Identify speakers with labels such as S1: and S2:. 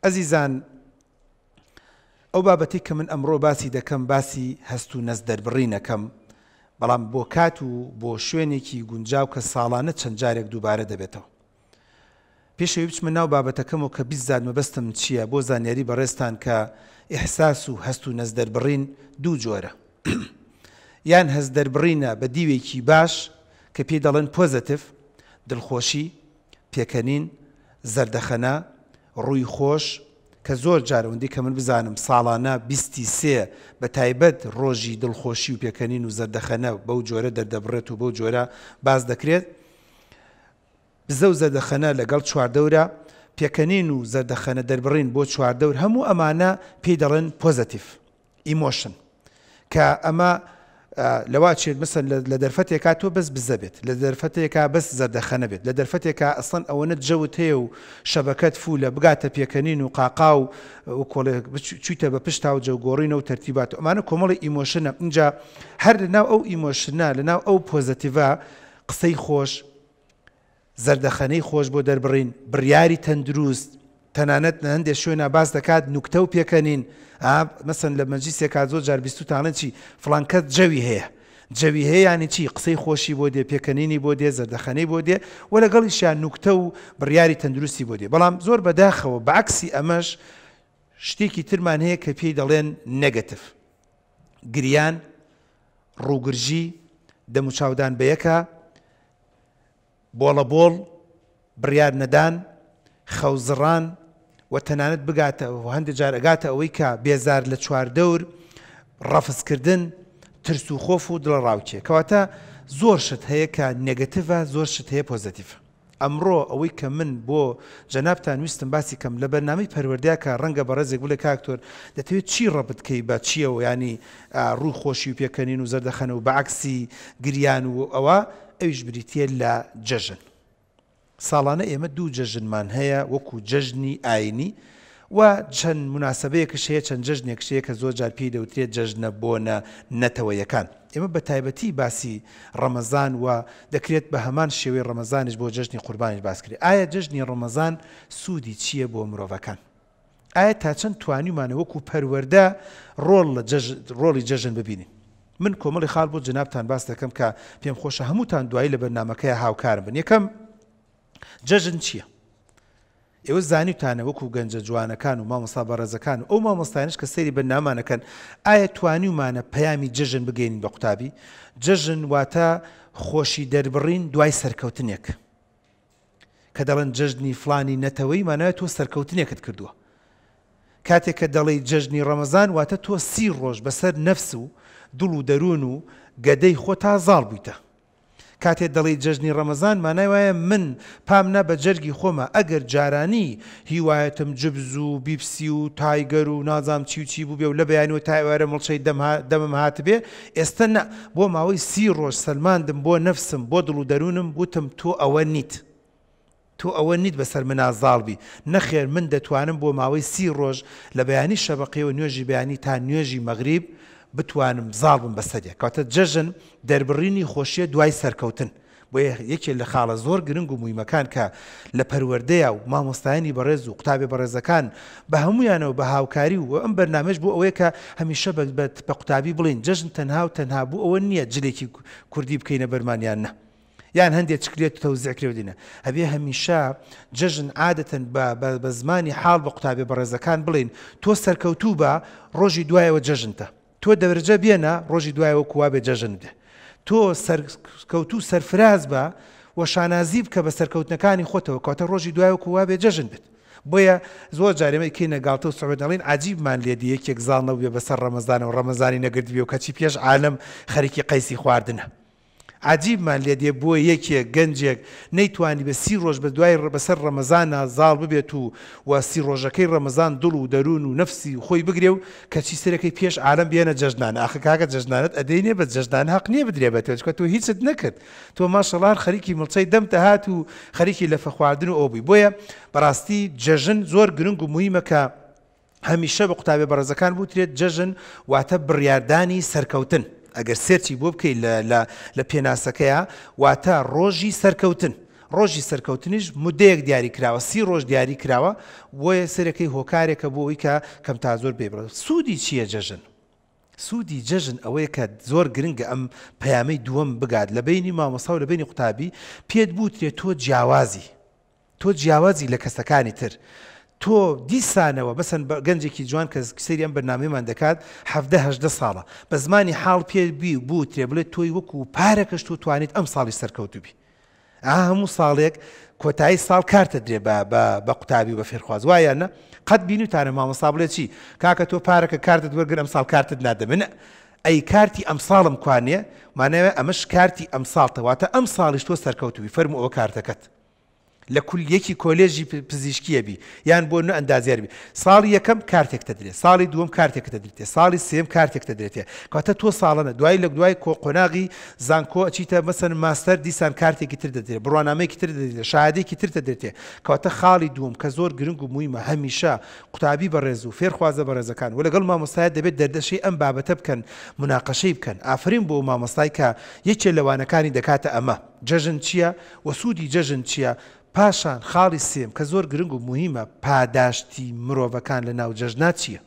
S1: ئەزیزان ئەو بابەتەی کە من ئەمڕۆ باسی دەکەم باسی هەست و نەست دەربڕینەکەم، بەڵام بۆ کات و بۆ شوێنێکی گونجاو کە ساڵانە چەند جارێک دووبارە دەبێتەوە. پێش ئەوەی بچمە ناو بابەتەکەمەوە کە بیززات مەبەستم چییە بۆ زانیاری بەڕێزتان کە ئیحساس و هەست و نەست دەربڕین دوو جۆرە. یان هەست دەربڕینە بە دیوێکی باش کە پێی دەڵێن پۆزەتیڤ، دڵخۆشی، پێکەنین، زەردەخەنە، ڕووی خۆش، کە زۆر جار ئەوەندەی کە من بزانم ساڵانە بیستی سێ بە تایبەت ڕۆژی دڵخۆشی و پێکەنین و زەردەخەنە بەو جۆرە دەردەبڕێت و بەو جۆرە باس دەکرێت. بزە و زەردەخەنە لەگەڵ چواردەورە، پێکەنین و زەردەخەنە دەربڕین بۆ چواردەور هەموو ئەمانە پێی دەڵێن پۆزەتیڤ. emotion کە ئەمە لەوا چێت مەسەن لە دەرفەتێکا تۆ بەس بزە بێت لە دەرفەتێکا بەس زەردەخەنە بێت لە دەرفەتێکا ئەسڵەن ئەوەنە جەوت هەیە و شەبەکەت full ە بگاتە پێکەنین و قاقا و وکۆڵێ چویتە بە پشتا و جەوگۆڕینە و تەرتیبات و ئەمانە کۆمەڵی emotion ە اینجا هەر لەناو ئەو emotion ە لەناو ئەو positive ە قسەی خۆش زەردەخەنەی خۆش بۆ دەربڕین، بڕیاری تەندروست، تەنانەت لە هەندێ شوێنا باس دەکات نوکتە و پێکەنین، ئا مەسەن لە مەجلیسێکا زۆر جار بیستوتانە چی فڵان کەس جەوی هەیە، جەوی هەیە یانی چی قسەی خۆشی بۆ دێ، پێکەنینی بۆ دێ، زەردەخەنەی بۆ دێ و لەگەڵیشیا نوکتە و بڕیاری تەندروستی بۆ دێ، بەڵام زۆر بەداخەوە بە عەکسی ئەمەش شتێکی ترمان هەیە کە پێی دەڵێن negative، گریان، ڕووگرژی، دەموچاودان بەیەکا، بۆڵەبۆڵ، بڕیار نەدان، خەوزڕان و تەنانەت بگاتە و هەندێ جار ئەگاتە ئەوەی کە بێزار لە چواردەور، ڕەفز کردن، ترس و خۆف و دڵەڕاوکێ. کەواتە زۆر شت هەیە کە negative ە، زۆر شت هەیە positive ە. ئەمڕۆ ئەوەی کە من بۆ جەنابتان ویستم باسی کەم لە بەرنامەی پەروەردەیا کە ڕەنگە بەڕێزێک بڵێ کاک تۆر دەتەوێت چی ڕەبت کەی بە چیەوە یانی ڕووی خۆشی و پێکەنین و زەردەخەنە و بە عەکسی گریان و ئەوە ئەویش بریتیە لە جەژن. ساڵانە ئێمە دوو جەژنمان هەیە وەکو جەژنی ئاینی و چەند موناسەبەیەکش هەیە چەند جەژنێکش هەیە کە زۆر جار پێی دەوترێت جەژنە بۆنە نەتەوەیەکان. ئێمە بە تایبەتی باسی ڕەمەزان و دەکرێت بە هەمان شێوەی ڕەمەزانیش بۆ جەژنی قوربانیش باس کرێت. ئایا جەژنی ڕەمەزان سوودی چییە بۆ مرۆڤەکان؟ ئایا تا چەند توانیومانە وەکو پەروەردە ڕۆڵ لە ڕۆڵی جەژن ببینین؟ من کۆمەڵی خاڵ بۆ جەنابتان باس دەکەم کە پێم خۆشە هەمووتان دوایی لە بەرنامەکەیا هاوکارم بن. یەکەم، جەژن چییە؟ ئێوە زانیوتانە وەکو گەنجە جوانەکان و مامۆستا بەڕێزەکان و ئەو مامۆستایانەش کە سەیری بەرنامەمان ئەکەن، ئایا توانیومانە پەیامی جەژن بگەینین بە قوتابی؟ جەژن واتە خۆشی دەربڕین دوای سەرکەوتنێک. کە دەڵێن جەژنی فڵانی نەتەوەیی مانای تۆ سەرکەوتنێکت کردووە. کاتێک کە دەڵێی جەژنی ڕەمەزان واتە تۆ سی ڕۆژ بەسەر نەفس و دڵ و دەروون و گەدەی خۆتا زاڵ بوویتە. کاتێ دەڵێی جەژنی ڕەمەزان مانای وایە من پام نا بە جەرگی خۆما ئەگەر جارانی هیوایەتم جبز و بیپسی و تایگەر و نازام چی و چی بووبێ و لە بەیانیوە تا ئێوارە مڵچەی دەم دەمم هاتبێ ئێستە نا بۆ ماوەی سی ڕۆژ سەلماندم بۆ نەفسم بۆ دڵ و دەروونم وتم تۆ ئەوە نیت. تۆ ئەوە نیت بەسەر منا زاڵ بی، نەخێر من دەتوانم بۆ ماوەی سی ڕۆژ لە بەیانی شەبەقیەوە نوێژی بەیانی تا نوێژی مەغریب بتوانم زاڵ بم بەسەریا. کەواتە جەژن دەربڕینی خۆشیە دوای سەرکەوتن. بۆیە یەکێ لە خاڵە زۆر گرنگ و مویمەکان کە لە پەروەردەیا و مامۆستایانی بەڕێز و قوتابیە بەڕێزەکان بە هەموویانەوە بە هاوکاری و ئەم بەرنامەیەش بۆ ئەوەیە کە هەمیشە بە قوتابی بڵێین جەژن تەنها و تەنها بۆ ئەوە نیە جلێکی کوردی بکەینە بەرمان یان نا. یان هەندێ چکلێت تەوزیع کرێ و دینە ئەبێ هەمیشە جەژن عادەتەن بە بە بە زمانی حاڵ بە قوتابیە بەڕێزەکان بڵێین تۆ سەرکەوتوو بە ڕۆژی دوایەوە جەژنتە تۆ دەرەجە بێنە ڕۆژی دوایەوە کوا بێ جەژن بێ تۆ سەرکەوتوو سەرفراز بە و شانازی بکە بە سەرکەوتنەکانی خۆتەوە کەواتە ڕۆژی دوایەوە کوا بێ جەژن بێت بۆیە زۆر جار ئێمە ئەیکەینە گاڵتە و سعود ئەڵێین عەجیبمان لێ دێ یەکێک زاڵ نەبووبێ بەسەر ڕەمەزانەوە ڕەمەزانی نەگرتبێ و کەچی پێش عالەم خەریکی قەیسی خواردنە. عەجیبمان لێ دێ بۆ یەکێک، گەنجێک، نەیتوانیبێ سی ڕۆژ بە دوای بەسەر ڕەمەزانا زاڵ ببێت و و سی ڕۆژەکەی ڕەمەزان دڵ و دەروون و نەفسی خۆی بگرێ و کەچی سەرەکەی پێش عالەم بێنە جەژنانە ئاخە کاکە جەژنانەت ئەدەینێ بەس جەژنان هەق نیە بدرێ بە تۆ چونکە تۆ هیچت نەکرد تۆ ماشەڵا هەر خەریکی مڵچەی دەمت ئەهات و خەریکی لەفە خواردن و ئەوە بووی بۆیە بەڕاستی جەژن زۆر گرنگ و موهیمە کە هەمیشە بە قوتابیە بەڕێزەکان بوترێت جەژن واتە بڕیاردانی سەرکەوتن، ئەگەر search ی بۆ بکەی لە لە لە پێناسەکەیا واتە ڕۆژی سەرکەوتن، ڕۆژی سەرکەوتنیش مودەیەک دیاری کراوە سی ڕۆژ دیاری کراوە بۆیە سەرەکەی هۆکارێکە بۆ ئەوەی کە کەم تا زۆر بێ بڕێت. سوودی چییە جەژن؟ سوودی جەژن ئەوەیە کە زۆر گرنگە ئەم پەیامەی دووەم بگات لە بەینی مامۆستا و لە بەینی قوتابی پێت بوترێ تۆ جیاوازی تۆ جیاوازی لە کەسەکانی تر تۆ دیسانەوە مەسەن گەنجێکی جوان کە سەیری ئەم بەرنامەیەمان دەکات 17 18 ساڵە بە زمانی حاڵ پێ بی بوترێ بڵێ تۆی وەکو پارەکەش تۆ توانیت ئەم ساڵی سەرکەوتوبی ئا هەموو ساڵێک کۆتایی ساڵ کارتە درێ بە بە بە قوتابی و بە فێرخواز وایە نە قەت بینیوتانە مامۆستا بڵێ چی کاکە تۆ پارەکە کارتت وەرگر ئەم ساڵ کارتت نادەمێ نە ئەی کارتی ئەمساڵم کوانێ ماناوێ ئەمەش کارتی ئەمساڵتە واتە ئەم ساڵیش تۆ سەرکەوتووی فەرموو ئەوە کارتەکەت لە کولیەکی کۆلێژی پزیشکیە بی یان بۆ نە ئەندازیار بی ساڵی یەکەم کارتێک تەدرێ ساڵی دووەم کارتێک تەدرێتێ ساڵی سێم کارتێک تەدرێتێ کەواتە تۆ ساڵەنە دوای لە دوای کۆ قۆناغی زانکۆ ئەچیتە مەسەن ماستەر دیسان کارتێکی تر دەدرێ بڕوانامەیەکی تر دەدرێ شەهادەیەکی تر تەدرێتێ کەواتە خاڵی دووەم کە زۆر گرنگ و مویمە هەمیشە قوتابی بەڕێز و فێرخوازە بەڕێزەکان و لەگەڵ مامۆستایە دەبێت دەردەشەی ئەم بابەتە بکەن موناقەشەی بکەن ئافەرین بۆ مامۆستای کە یەکێ لە وانەکانی دەکاتە ئەمە جەژن چیە و سوودی جەژن چیە؟ پاشان خاڵی سێم کە زۆر گرنگ و موهیمە پاداشتی مرۆڤەکان لە ناو جەژنا چیە؟